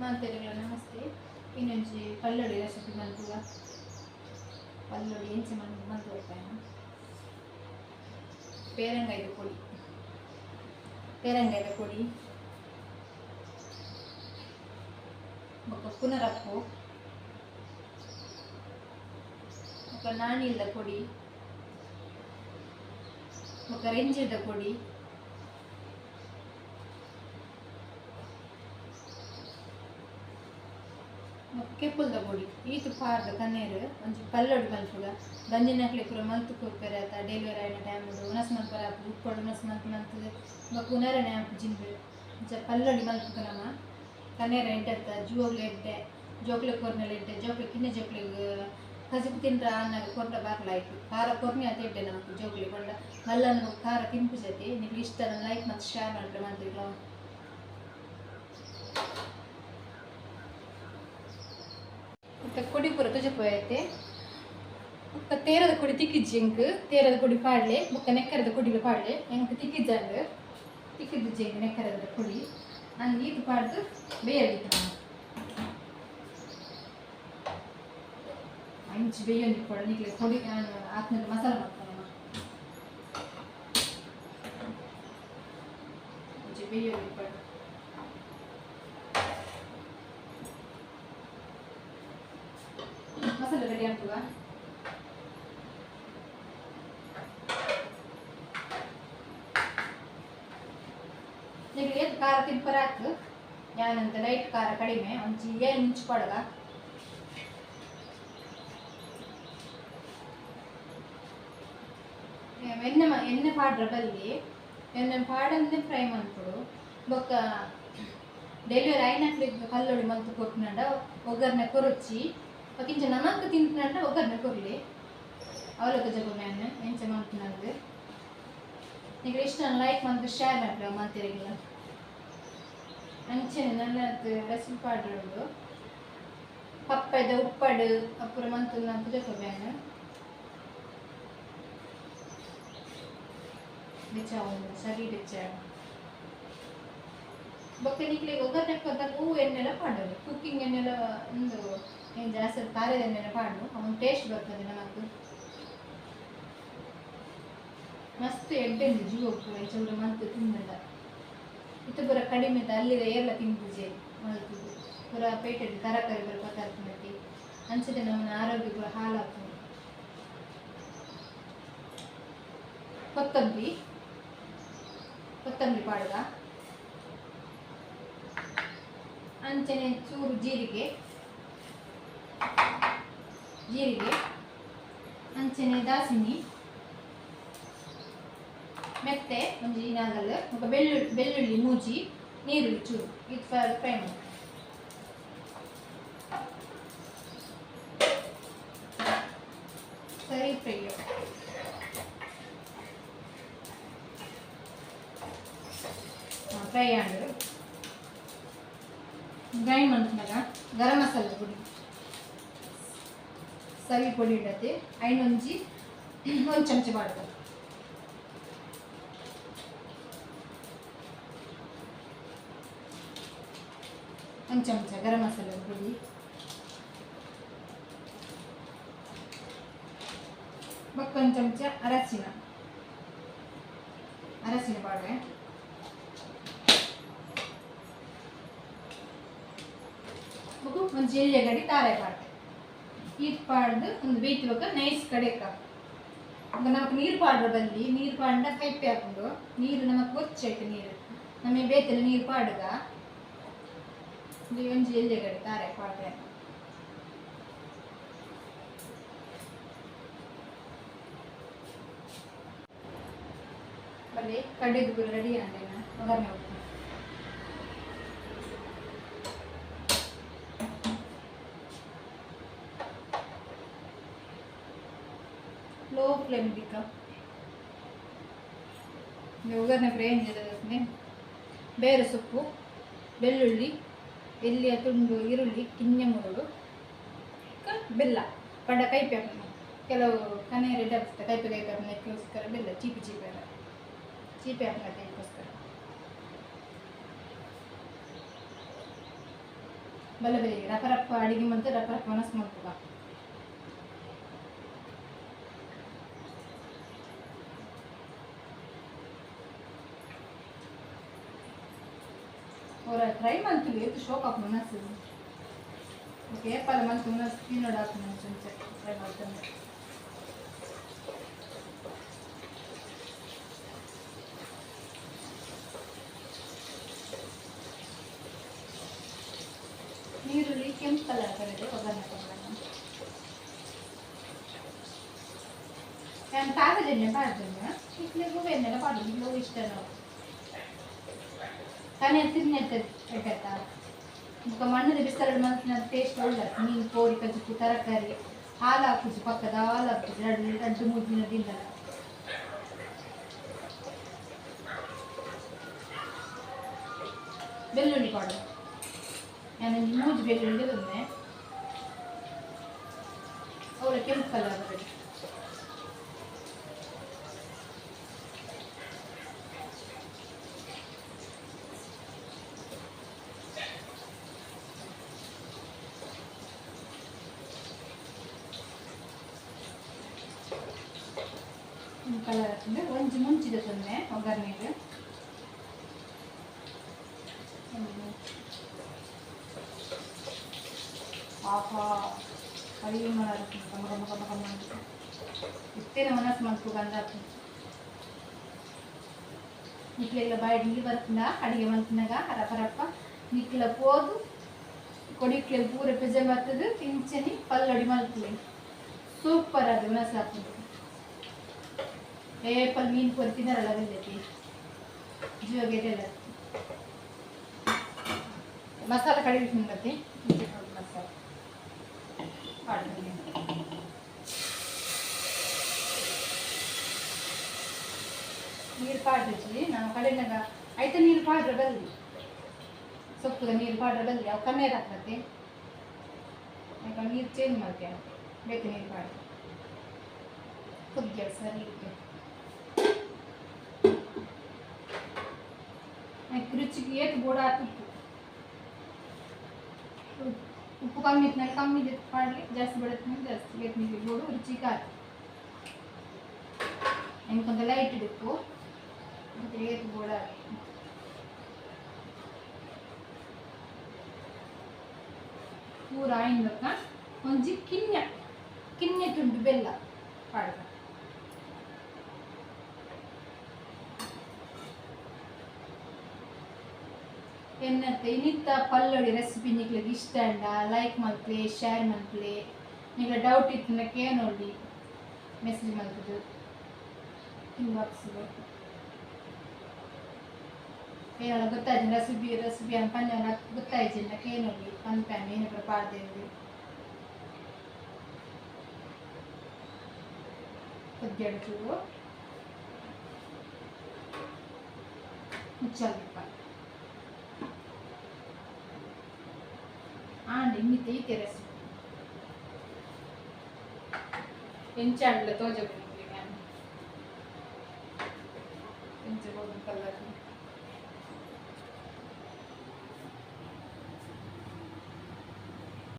ಮಾತೆರೆಗ್ಲ namaste. ಇನ್ನೊಂಜಿ ಪಲ್ಲೊಡಿ recipe ಮಲ್ಪುಗ. ಪಲ್ಲೊಡಿ ಎಂಚ ಮಂತ್ ಕೊರ್ಪೇನ. ಪೇರಂಗಾಯಿದ ಪೊಡಿ, ಪೇರಂಗಾಯಿದ ಪೊಡಿ ಬೊಕ್ಕ ಪುನರಪ್ಪು ಬೊಕ್ಕ ನಾಣಿಲ್ದ ಪೊಡಿ ಬೊಕ್ಕ ರೆಂಜಿದ ಪೊಡಿ ಕೆಪ್ಪುಲ್ದ ಪೊಡಿ ಈತು ಪಾರ್ದ ಕಣ್ಣೀರು ಒಂಜಿ ಪಲ್ಲೊಡಿ ಮಲ್ಪುಗ. ಬಂಜಿನಕ್ಲೆ ಪೂರ ಮಲ್ತು ಕೊರ್ಪೆರೆ ಆತ ಡೆಲಿವರಿ ಆಯಿನ ಟೈಮುಡು ಉಣಸ್ ಮಲ್ಪರೆ ಆಪುಜಿ, ಉಪ್ಪೊಡು ಉಣಸ್ ಮಲ್ತು ಮಲ್ತುದು ಬೊಕ್ಕ ಉನರನೆ ಆಪುಜಿಂದು ಇಂಚ ಪಲ್ಲೊಡಿ ಮಲ್ಪುಗ. ನಮ ಕಣ್ಣೀರು ಎಡ್ಡೆ ಜೋಗ್ಲು ಎಡ್ಡೆ, ಜೋಕ್ಲೆ ಕೊರ್ನೆಲ ಎಡ್ಡೆ, ಜೋಕ್ಲೆ ಕಿನ್ನೆ ಜೋಕ್ಲೆಗ್ ಕಜಿಪು ತಿಂಡ್ರ ಆನಾಗ ಕೊರ್ಡ ಬಾರ್ಲಾಯ್ತು ಖಾರ ಕೊರ್ನೆ ಅತ ಎಡ್ಡೆ ನಮಕ್ ಜೋಕ್ಲೆ ಪಂಡ ಮಲ್ಲನ ಖಾರ ತಿನ್ಪುಜತಿ. ನಿಕ್ಲೆ ಇಷ್ಟ ಲೈಕ್ ಮತ್ತು ಶೇರ್ ಮಲ್ಪುಲೆ ಮಾತೆರ್ಗ್ಲಾ. ಕೊಡಿ ಪೂರ ತುಜಪೋಯೈತೆ. ಬೊಕ್ಕ ತೇರದ ಕೊಡಿ ತಿಕ್ಕಿಜ್ಜಿ ಎಂಕ್, ತೇರದ ಕೊಡಿ ಪಾಡ್ಲೆ ಬೊಕ್ಕ ನೆಕ್ಕರದ ಕೊಡಿಲು ಪಾಡ್ಲೆ. ಎಂಕ್ ತಿಕ್ಕಿಜ್ಜಂಡ್ ತಿಕ್ಕಿದ್ದಿಜ್ಜಿ ಎಂಕ್ ನೆಕ್ಕರದ ಕೊಡಿ. ಅಂದ್ ಈತ್ ಪಾಡ್ದು ಬೇಯಲಿತ್ತು ನಾನು ಅಂಚಿ ಬೇಯೊಂದು ಇಪ್ಪೊಡು. ನಿಕ್ಲೆ ಕೊಡಿ ಆತ್ಮದ ಮಸಾಲ ಮಾಡ್ತಾನ ಅಂಚಿ ಬೇಯೊಂದು ಇಪ್ಪೊಡು. ಮಸಾಲೆ ರೆಡಿ ಆಗ್ತದ. ನಿಮಗೆ ಏತ್ ಖಾರ ತಿನ್ಪರ ಆತು. ಯಾನಂತ ಲೈಟ್ ಖಾರ ಕಡಿಮೆ ಒಂಜಿ ಏಳು ಮುಂಚಿ ಪಾಡಗ. ಎಣ್ಣೆ ಎಣ್ಣೆ ಪಾಡ್ರ ಬಲ್ಲಿ ಎಣ್ಣೆ ಪಾಡಂದೆ ಫ್ರೈ ಮಲ್ಪೊಡು. ಬೊಕ್ಕ ಡೆಲಿವರಿ ಆಯಿನಕ್ಲೆಗ್ ಪಲ್ಲೊಡಿ ಮಲ್ತು ಕೊರ್ಪುನಂಡ ಒಗ್ಗರಣೆ ಕೊರೊಚ್ಚಿ. ಬೊಕ್ಕ ಇಂಚ ನಮಕ್ ತಿನ್ಪುನಂಡ ಒಗ್ಗರಣೆ ಕೊರ್ಲಿ. ಅವಲಕ್ಕ ಜಪ ಮ್ಯಾನ್ ಎಂಚ ಮಲ್ಪುನಂದ್. ನಿಕ್ಲೆ ಇಷ್ಟ ಲೈಕ್ ಮಲ್ತ್ ಶೇರ್ ಮಲ್ಪುಲೆ ಮಾತೆರೆಗ್ಲ. ಅಂಚನೆ ನನ್ನ ರೆಸಿಪಿ ಪಾಡ್ರೆ ಉಂಡು ಪಪ್ಪೆದ ಉಪ್ಪಡು ಅಪ್ಪುರ ಮಂತುನ ಪೂಜೆ ಬ್ಯಾನ್ ಬೆಚ್ಚ ಸರಿ ಬೆಚ್ಚ. ಬೊಕ್ಕ ನಿಕ್ಲೆ ಒಗ್ಗರಣೆ ಕೊರ್ದಾಗ ಹೂ ಎಣ್ಣೆಲ ಪಾಡೋದು, ಕುಕ್ಕಿಂಗ್ ಎಣ್ಣೆಲ ಒಂದು ಏನು ಜಾಸ್ತಿ ಖಾರದ ಎಣ್ಣೆಲ ಪಾಡು, ಅವನು ಟೇಸ್ಟ್ ಬರ್ತದೆ ನಮಕ್. ಮಸ್ತ್ ಎಡ್ಡೆ ಜೀವ ಚೂರು ಮಂತ್ ತಿಂದ ಇತ್ತು ಪೂರ ಕಡಿಮೆ ಅಲ್ಲಿದ ಏರ್ಲ ತಿಂಪುಜೆ ಮಲ್ತುದು ಪೂರ ಪೇಟೆಡ್ ತರಕಾರಿ ಪೂರ ಪದಾರ್ಥ ಅಂಚದೆ ನಮ್ಮನ ಆರೋಗ್ಯ ಪೂರ ಹಾಳಾಗ್ತದೆ. ಕೊತ್ತಂಬರಿ ಕೊತ್ತಂಬರಿ ಪಾಡುಗ. ಅಂಚನೆ ಚೂರು ಜೀರಿಗೆ ಜೀರಿಗೆ ಅಂಚನೆ ದಾಸಿನಿ ಮೆತ್ತೆ ಒಂಜಿ ನಾಗಲ್ ಬೊಕ್ಕ ಬೆಳ್ಳುಳ್ಳಿ ಬೆಳ್ಳುಳ್ಳಿ ಮೂಜಿ ನೀರುಳ್ಳಿ ಚೂರು ಇದು ಫ್ರೈ ಮಾಡಿ. ಸರಿ ಫ್ರೈ ಫ್ರೈ ಆಂಡ್ ಗ್ರೈಂಡ್ ಮಲ್ಪುನಗ ಗರಂ ಮಸಾಲೆ ಪೊಡಿ ಸವಿ ಪೊಡಿ ಇಡತ್ತೆ ಐನೊಂಜಿ ಒಂದು ಚಮಚ ಪಾಡ್ದು. ಒಂದು ಚಮಚ ಗರಂ ಮಸಾಲೆ ಪೊಡಿ ಬೊಕ್ಕ ಒಂದು ಚಮಚ ಅರಸಿನ ಅರಸಿನ ಪಾಡ್ವೆ. ಬೊಕ್ಕ ಒಂಜಿ ಎಲ್ಯ ಗಡಿ ತಾರೆ ಪಾಡ್ದೆ. ಈತ್ ಪಾಡ್ದು ಒಂದು ಬೇಯ್ತಿ ಬೊಕ್ಕ ನೈಸ್ ಕಡೆಕ ನಮಕ್ ನೀರು ಪಾಡ್ರ ಬಲ್ಲಿ ನೀರು ಪಾಂಡ ಕೈಪೆ ಹಾಕೊಂಡು ನೀರು ನಮಕ್ ಬೊಚ್ಚಾಯ್ತು ನೀರು ನಮಗೆ ಬೇತೆಲ್ಲ ನೀರು ಪಾಡುಗ. ಒಂಜಿ ಎಲ್ಯ ಗಡಿ ತಾರೆ ಪಾಡ್ರೆ. ಬಲ್ಲಿ ಕಡೆದು ಪೂರ ರೆಡಿ ಆಂಡೇನ ಒಗ್ಗರಣೆ ಕೊಡ್ತೀನಿ. ಲೋ ಫ್ಲೇಮ್ ದಿಕ್ಕ ಒಗ್ಗರಣೆ ಫ್ರೈ ಬೇರೆ ಸೊಪ್ಪು ಬೆಳ್ಳುಳ್ಳಿ ಎಲ್ಲಿಯ ತುಂಡು ಈರುಳ್ಳಿ ಕಿನ್ನೆ ಮುರುಳು ಬೆಲ್ಲ ಪಂಡ ಕೈಪೆ ಹಾಪುನ. ಕೆಲವು ಕನೇರಿ ಡಬ್ಸ್ತ ಕೈಪೆ ಕೈಪೆ ಹಾಪುನಕ್ಕೋಸ್ಕರ ಬೆಲ್ಲ ಚೀಪಿ ಚೀಪೆ ಎಲ್ಲ ಚೀಪೆ ಹಾಪುನಕ್ಕೋಸ್ಕರ. ಬಲ್ಲ ಬೆಳಿಗ್ಗೆ ರಪ ರಪ್ಪ ಅಡಿಗೆ ಮಂತ ರಪ ರಪ್ಪ ಒಣಸ್ ಮಲ್ಪುಗ. ಅವರ ಟ್ರೈ ಮಂತುಲಿ ಏತು ಶೋಕ್ ಆಪುಂಡು ಒಣಸ್. ಓಕೆ ಏಪಾಲ ಮಂತು ಒಣಸ್ ತಿನ್ನೋಡು ಆಪುಂಡು ಒಂಚೆ ಟ್ರೈ ಮಲ್ತಂದೆ. ನೀರುಳ್ಳಿ ಕೆಂಪು ಕಲರ್ ಬರುತ್ತೆ ಒಗ್ಗರಣೆ ಕೊಡೋಣ. ನಾನು ತಾಗದೆಣ್ಣೆ ಪಾಡ್ದೆಣ್ಣೆ ಇಟ್ಲಿಗೂ ಎಣ್ಣೆಲ್ಲ ಪಾಡು ಇಲ್ಲೂ ಇಷ್ಟ ನಾವು ತಾನೇ ತಿನ್ನೆತ್ತ ಎಡ್ಡತ್ತ ಬೊಕ ಮಣ್ಣದ ಬಿಸಲಡ್ ಮಲ್ತಿನ ಟೇಸ್ಟ್ ಒಳ್ಳೆ. ಮೀನು ಕೋರಿ ಕಜ್ಜುಪ್ಪು ತರಕಾರಿ ಹಾಲು ಹಾಕುಜಿ ಪಕ್ಕದ ಹಾಲು ಹಾಕುಜಿ ಎರಡು ಎರಡು ಮೂರು ದಿನ ತಿನ್ನಲ್ಲ. ಬೆಳ್ಳುಳ್ಳಿ ಪಾಡು ನಾನು ಮೂಜಿ ಬೆಳ್ಳುಳ್ಳಿ ಬಂದೆ ಅವಳ ಕೆಂಪು ಕಲರ್ ಬರುತ್ತೆ. ಕಲರ್ ಹಾಕಿದ್ರೆ ಒಂಜಿ ಮುಂಚಿದ ತೊಂದರೆ ಒಗ್ಗರಣೆಗೆ. ಆಹಾ ಪರಿಮಳ ಘಮ ಘಮ ಘಮ ಘಮ ಅಂತ ಇತ್ತೇನ ಮನಸ್ಸು ಮನ್ಪುಗ ಅಂದ. ನಿಕ್ಲೆಲ್ಲ ಬಾಯಿ ನೀರು ಬರ್ತದ ಅಡಿಗೆ ಮಲ್ತಿನಾಗ ರಪ ರಪ್ಪ ನಿಕ್ಲ ಪೋದು ಕೊಡಿಕ್ಲೆ ಪೂರ ಪಿಜೆ ಬರ್ತದೆ ಇಂಚನಿ ಪಲ್ಲಡಿ ಮಲ್ತಲೆ ಸೂಪರ್ ಅದು ಮನಸ್ಸು ಹಾಕೊಂಡು. ಏಪಲ್ ಮೀನು ಪೊರಿ ತಿನ್ನರಲ್ಲ ಬೆಲ್ಲಕ್ಕೆ ಜೀವಗೆಲ್ಲ ಮಸಾಲ ಕಡಿಮೆ ತಿನ್ನತ್ತೆ ಮಸಾಲ ನೀರು ಪಾಡ್ರಿಜಿ ನಾವು ಕಡೆನಾಗ ಐತೆ ನೀರು ಪಾಡ್ರೆ ಬಲ್ಲಿ ಸೊಪ್ಪುದ ನೀರು ಪಾಡ್ರೆ ಬಲ್ಲಿ ಅವು ಕಣ್ಣೀರು ಹಾಕ್ತತೆ. ಯಾಕಂದ್ರೆ ನೀರು ಚೇಂಜ್ ಮಾಡ್ತೇವೆ ಬೇಕು ನೀರು ಪಾಡ್ರೆ ಕುದ್ಗೆ ಸರಿ ಇಟ್ಟು ರುಚಿಗೆ ಏತು ಬೋಡ ಉಪ್ಪು ಉಪ್ಪು ಕಮ್ಮಿ ಇತ್ತು ಕಮ್ಮಿ ಪಾಡಲಿ ಜಾಸ್ತಿ ಬಡತ್ನ ಜಾಸ್ತಿ ಏತು ನೀರು ಬೋಡು ರುಚಿಗೆ ಆತು. ಎಂಕೊಂತ ಲೈಟ್ ಇಡುಪ್ಪು ಮತ್ತೆ ಏತು ಬೋಡ ಪೂರ ಆಯಿಂದಕ್ಕ ಒಂಜಿ ಕಿನ್ಯ ಕಿನ್ಯ ತುಂಡು ಬೆಲ್ಲ ಪಾಡ್ದ. ಎನ್ನತ್ತೆ ಇನ್ನಿತ್ತ ಪಲ್ಲೊಡಿ ರೆಸಿಪಿ ನಿಕ್ಲೆಗ್ ಇಷ್ಟ ಅಂಡ ಲೈಕ್ ಮಲ್ಪಲೆ ಶೇರ್ ಮಲ್ಪಲೆ ನಿಕ್ಲೆ ಡೌಟ್ ಇತ್ತು ಕೇನೊಳ್ಳಿ ಮೆಸೇಜ್ ಮಲ್ಪದು ಇನ್ಬಾಕ್ಸ್ ಏನೆಲ್ಲ ಗೊತ್ತಾಯ್ತು ರೆಸಿಪಿ ರೆಸಿಪಿ ಅಂತ ಪಂಜ ಗೊತ್ತಾಯ್ತು ಕೇನೊಳ್ಳಿ ಪನ್ಪ್ಯಾನ್ ಏನು ಪಾಡ್ದೇವಿ ಕೊದ್ದಿಯಡು ಮುಚ್ಚಲ್ಪ ಆಂಡ್ ಇನ್ನಿತ್ತ ಈತೆ ರೆಸಿಪಿ ಎಂಚಾಂಡ್ಲ ತೋಜ ಎಂಚ ಕಲರ್.